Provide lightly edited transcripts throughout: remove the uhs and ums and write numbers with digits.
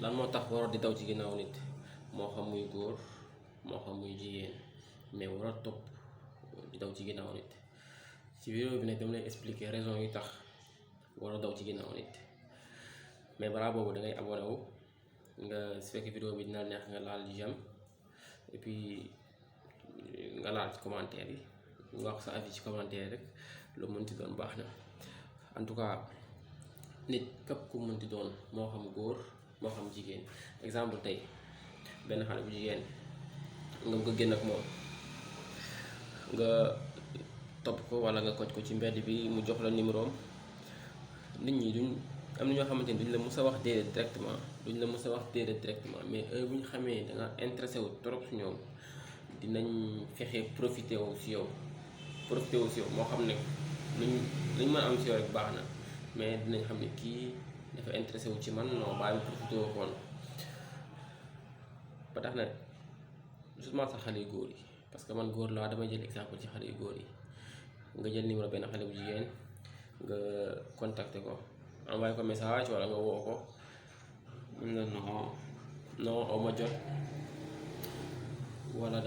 lan moo tax waroo di daw ci ginnaaw nit moo xam muy góor moo xam muy jigéen mais war a topp di daw ci ginnaaw nit ci vidéo bi nag dama lay expliquer raison yu tax war a daw ci ginnaaw nit mais balaa boobu da ngay abonné wu nga su fekkee vidéo bi dina neex nga laal j'aime et puis nga laal ci commentaire yi nga wax sa avis ci commentaire rek lu mënti doon baax na en tout cas nit képp ku mënti doon moo xam góor moo xam jigéen exemple tey benn xale bu jigéen nga bëgg a génn ak moom nga topp ko walla nga koj ko ci mbedd bi mu jox la numéro am nit ñi duñ am na ñoo xamante ni duñ la mës a wax déedéet directement mais heure bu ñu xamee da nga intéressé wu trop si ñoom dinañ fexe profité wu si yow moo xam ne luñ mën a am si yow rek baax na mais dinañ xam ne kii dafa intéressé wu ci man non bàyyi profité wu koon ba tax na justement sax xale yu góor yi parce que man góor laa damay jël exemple ci xale yu góor yi nga jël numéro benn xale bu jigéen nga contacté ko envoyé ko message wala nga woo ko mun na non aw ma jot wala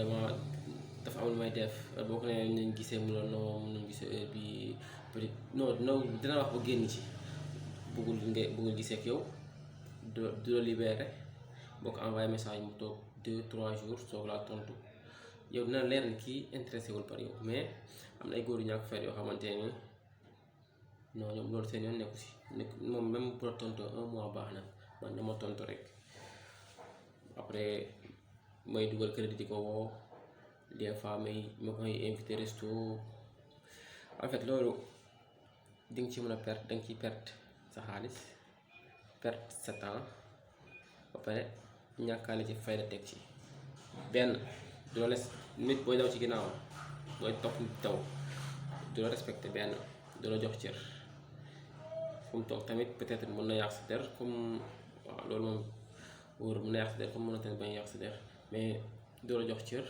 dafa am lu may def boo ko nee nañ gisee mu la non mun nañ gisee heure bi peut-être non dina wax ba génn ci bëggul gisee ak yow du la libéré boo ko envoyé message mu toog 2-3 jours soog laa tontu yow dina leer ni kii intéressé wul par yow mais am na ay góor yu ñàkk fayda yoo xamante ni non ñoom loolu seen yoon nekku si moom même pour tontu 1 mois baax na man dama tontu rek après may dugal crédit di ko woo des fois ma koy invité resto en fait loolu di nga ci mën a perte da nga ciy perte sa xaalis perte sa temps ba pare ñàkkaale ci fayda teg ci benn du la nit booy daw ci ginnaaw booy topp nit daw du la respecté benn du la jox cër fu mu toog tamit peut-être mën na yàq sa der comme waaw loolu moom wóor mën na yàq sa der comme mën na tamit bañ yàq sa der mais du la jox cër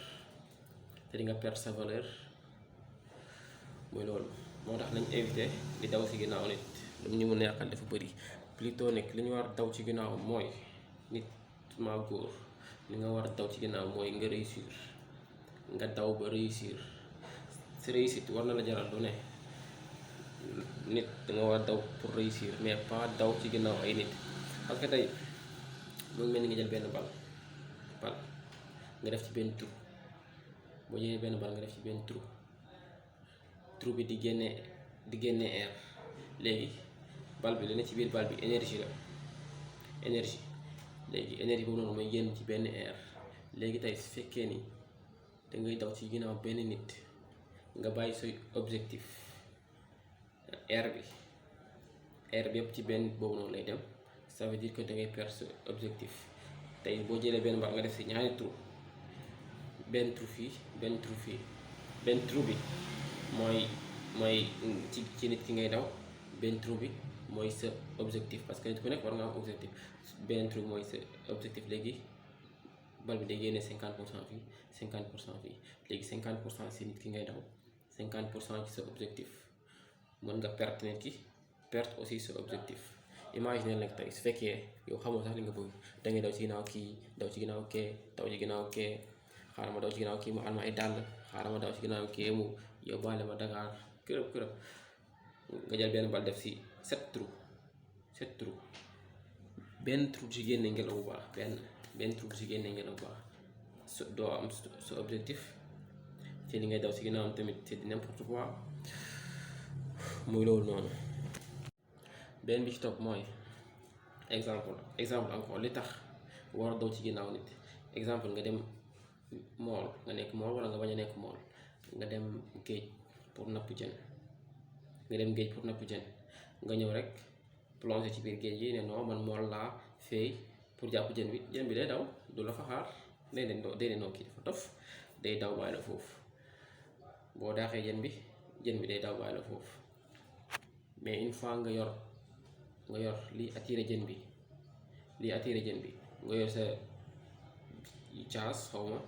te di nga perte sa valeur mooy loolu moo tax nañ évité di daw ci ginnaaw nit lu ñu mën a yàqal dafa bëri plutôt nekk li ñu war daw ci ginnaaw mooy nit ma góor li nga war a daw ci ginnaaw mooy nga réussir nga daw ba réussir sa réussite war na la jaral lu ne nit danga war a daw pour réussir mais pas daw ci ginnaaw ay nit parce que tey mu ngi mel ni nga jël benn bal nga def ci benn trou boo jëlee benn bal nga def ci benn trou bi di génne air léegi bal bi la ne ci biir bal bi énergie léegi énergie boobu noonu mooy génn ci benn air léegi tey su fekkee ni dangay daw ci ginnaaw benn nit nga bàyyi say objectif air bi yëpp ci benn boobu noonu lay dem ça veut dire que dangay perdre sa objectif tey boo jëlee benn bal nga def si ñaari trou benn trou fii benn trou bi mooy ci nit ki ngay daw benn trou bi mooy sa objectif parce que nit ku nekk war nga am objectif benn trou mooy sa objectif léegi bal bi day génne 50% fii 50% fii léegi 50% si nit ki ngay daw 50% ci sa objectif mën nga perte nit ki perte aussi sa objectif imagine nag tey su fekkee yow xamoo sax li nga bëgg da ngay daw ci ginnaaw kii daw ci ginnaaw kee xaaral ma daw ci ginnaaw kii mu alma ay dàll xaaral ma daw ci ginnaaw kii mu yóbbaale ma Dakar kërëb nga jël benn bal def si 7 trou benn trou ci génne ngelaw bu baax benn trou ci génne ngelaw bu baax doo am sa objectif te li ngay daw ci ginnaaw tamit c'est n'importe quoi muy loolu noonu. benn bi ci topp mooy exemple encore li tax war a daw ci ginnaaw nit exemple nga dem mool nga nekk mool wala nga bañ a nekk mool nga dem géej pour napp jën nga ñëw rek plongé ci biir géej gi ne non man mool laa feey pour jàpp jën bi day daw du la fa xaar day ne noo kii dafa dof day daw bàyyi la foofu boo daaxee jën bi day daw bàyyi la foofu mais une fois nga yor lii attiré jën bi nga yor sa caas xawma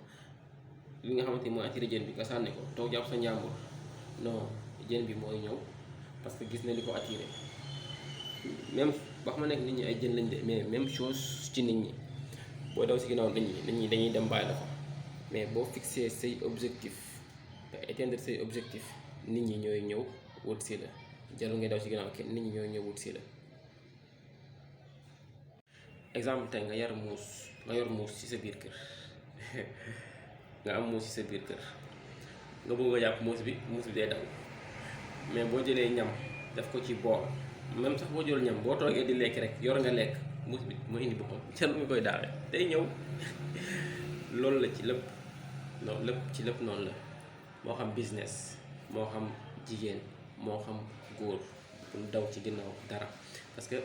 li nga xamante ni mooy attiré jën bi nga sànni ko toog jàpp sa njàmbur non jën bi mooy ñëw parce que gis na li ko attiré même ba xam nekk nit ñi ay jën lañ de mais même chose ci nit ñi boo daw si ginnaaw nit ñi dañuy dem bàyyi la fa mais boo fixé say objectif nga atteindre say objectif nit ñi ñooy ñëw wut si la jarul ngay daw si ginnaaw kenn nit ñi ñooy ñëw wut si la. exemple tey nga yor muus ci sa biir kër nga am muus ci sa biir kër nga bëgg a jàpp muus bi day daw mais boo jëlee ñam def ko ci bool même sax boo jël ñam boo toogee di lekk rek yor nga lekk muus bi moo indi boppam jarul nga koy daawee day ñëw. loolu la ci lépp ci lépp noonu la moo xam business moo xam jigéen moo xam góor pour daw ci ginnaaw dara parce que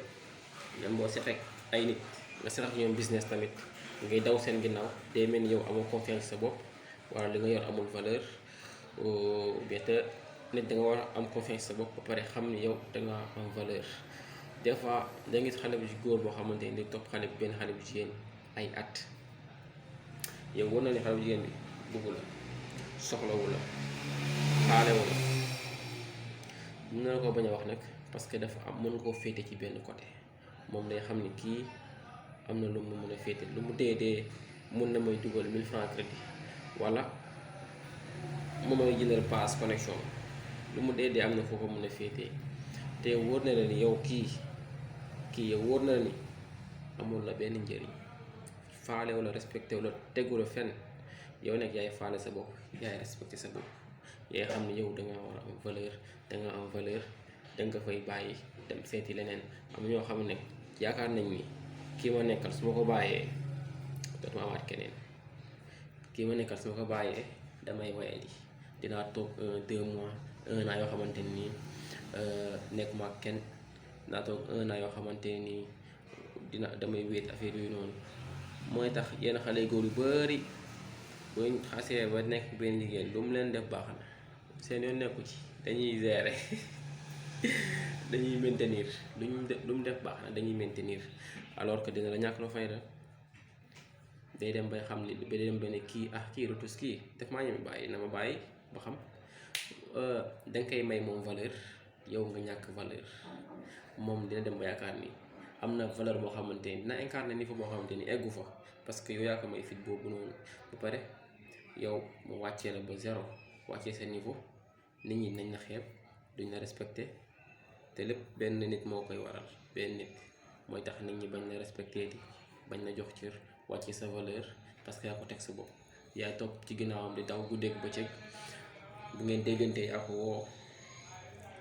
même boo seqee ay nit nga seq ak ñoom business tamit ngay daw seen ginnaaw day mel ni yow amoo confiance sa bopp wala li nga yor amul valeur bien te nit da nga war a am confiance sa bopp ba pare xam ni yow da nga am valeur. des fois da nga gis xale bu góor boo xamante ni day topp benn xale bu jigéen ay at yow war na ne xale bu jigéen bi bëggu la soxlawu la xaalewu la mën na ko bañ a wax nag parce que dafa am mën koo féete ci benn côté moom day xam ni kii am na lu mu mën a féete lu mu dee mun na may dugal 1000 francs crédit wala mu may jëndal pass connexion lu mu dee am na foo ko mën a féetee te wóor na la ni yow kii yow wóor na la ni amul la benn njëriñ faale wala respecté wala tegu la fenn yow nag yaay faale sa bopp yaay respecté sa bopp yaay xam ne yow da nga war a am valeur da nga fay bàyyi dem seeti leneen. am ñoo xam ne yaakaar nañ ni kii ma nekkal su ma ko bàyyee dootuma amaat keneen kii ma nekkal su ma ko bàyyee damay wayadi dinaa toog 2 mois 1 an yoo xamante nii nekkuma ak kenn dinaa toog 1 an yoo xamante nii damay wéet affaire yooyu noonu. mooy tax yenn xale góor yu bari buñ xasee ba nekk benn jigéen lu mu leen def baax na seen yoon nekku ci dañuy gérer dañuy maintenir lu mu def baax na dañuy maintenir alors que dina la ñàkk la fayda day dem bay xam ni ba dem ba ne kii rutus kii def maa ñeme bàyyi na ma bàyyi ba xam danga koy may moom valeur yow nga ñàkk valeur moom dina dem ba yaakaar ni am na valeur boo xamante ni dina incarné niveau boo xamante ni eggu fa parce que yow yaa ko may fit boobu noonu ba pare yow mu wàccee la ba 0 wàccee sa niveau nit ñi nañ la xeeb duñ la respecté te lépp benn nit moo koy waral benn nit mooy tax nit ñi bañ la respecté di bañ la jox cër wàccee sa valeur parce que yaa ko teg sa bopp yaay topp ci ginnaawam di daw guddeeg bëccëg bu ngeen déggante yaa ko woo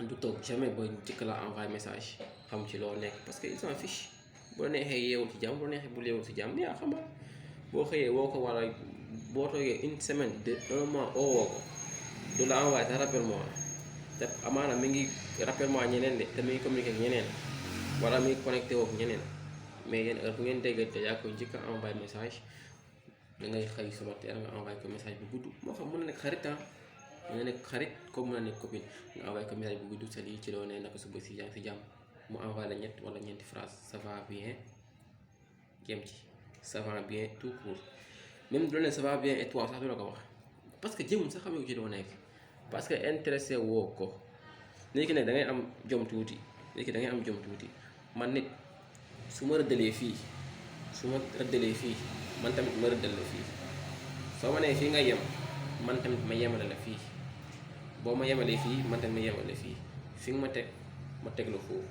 du toog jamais ba njëkk la envoyé message xam ci loo nekk parce que il s'en fiche boo neexee yeewul ci jàmm boo neexee bu yeewul ci jàmm yaa xam boo xëyee woo ko wala boo toogee 1 semaine de 1 mois woo ko du la envoyé te rappelle-moi te amaana mi ngi rappelle-moi ñeneen de te mi ngi communiqué ak ñeneen wala mi ngi connecté wook ñeneen mais yéen heure bu ngeen déggante yaa koy njëkk a envoyé message da ngay xëy suba teel nga envoyé ko message bu gudd moo xam mën na nekk xarit mën na nekk xarit comme mën na nekk copine nga envoyé ko message bu gudd sa lii ci loo ne naka suba si yaa ngi si jàmm mu envoyé la 3 wala 4 phrases ça va bien jëm ci ça va bien tout court même du la ne ça va bien et toi sax du la ko wax parce que jëmum sax xamee ko ci loo nekk parce que intéressé woo ko nit ki nag da ngay am jom tuuti man nit su ma rëddalee fii man tamit ma rëddal la fii soo ma nee fii nga yem man tamit ma yemale la fii boo ma yemalee fii man tamit ma yemale fii fi nga ma teg la foofu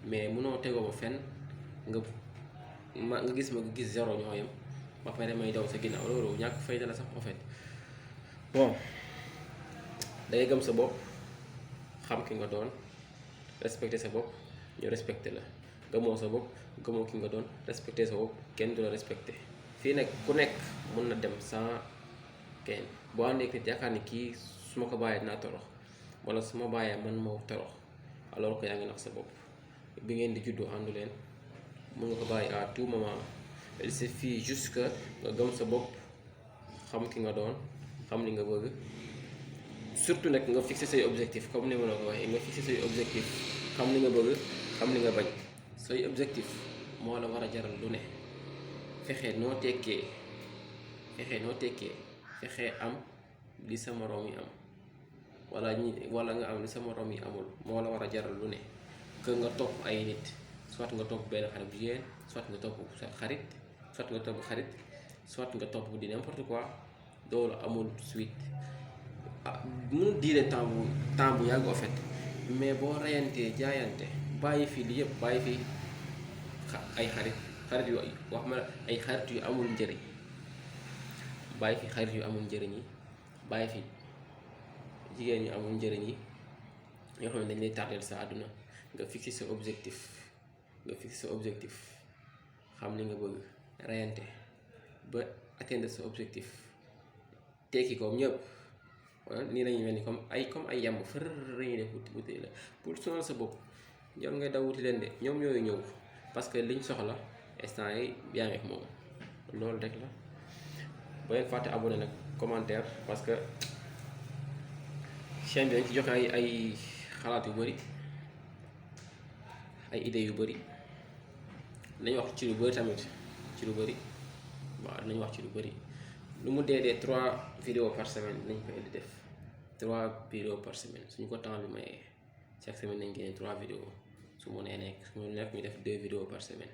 mais munoo tegoo ba fenn nga gis ma gis 0 ñoo yem ba pare may daw sa ginnaaw loolu ñàkk fayda la sax en fait. bon dangay gëm sa bopp xam ki nga doon respecté sa bopp ñu respecté la gëmoo sa bopp gëmoo ki nga doon respecté sa bopp kenn du la respecté fii nag ku nekk mun na dem sans kenn boo àndee nit yaakaar ni kii su ma ko bàyyee dinaa torox wala su ma bàyyee man moo torox alors que yaa ngi nax sa bopp bi ngeen di juddoo àndu leen mun nga ko bàyyi à tout moment il suffit juste que nga gëm sa bopp xam ki nga doon xam li nga bëgg surtout nag nga fixé say objectif comme ni ma la ko waxee nga fixé say objectif xam li nga bëgg xam li nga bañ say objectif moo la war a jaral lu ne fexe noo tekkee fexe am li sa moroom yi am wala nga am li sa moroom yi amul moo la war a jaral lu ne que nga topp ay nit soit nga topp benn xarit bu jigéen soit nga topp sa xarit soit nga topp xarit soit nga topp di n'importe quoi loolu amul suite mënul diire temps bu yàgg en fait mais boo reyantee jaayante bàyyi fi li yëpp bàyyi fi ay xarit yu wax ma ay xarit yu amul njëriñ bàyyi fi xarit yu amul njëriñ yi bàyyi fi jigéen ñu amul njëriñ yi yoo xam ne dañ lay tardeel sa àdduna nga fixer sa objectif xam li nga bëgg reyante ba atteindre sa objectif tekki ko ñëpp wala nii lañuy mel ni comme ay yamb fër lañuy def wuti la pour sonal sa bopp ñor ngay daw wuti leen de ñoom ñooyu ñëw parce que liñ soxla instant yi yaa ngi moom loolu rek la ba leen fàtte abonné nag commentaire parce que chaîne bi dañ ci joxe ay xalaat yu bari ay idées yu bari nañ wax ci lu bari tamit ci lu bari waaw nañ wax ci lu bari lu mu dee 3 vidéos par semaine nañ ko di def 3 vidéos par semaine suñu ko temps bi mayee chaque semaine nañ génne 3 vidéos su mu nee nekk su mu nekk ñu def 2 vidéos par semaine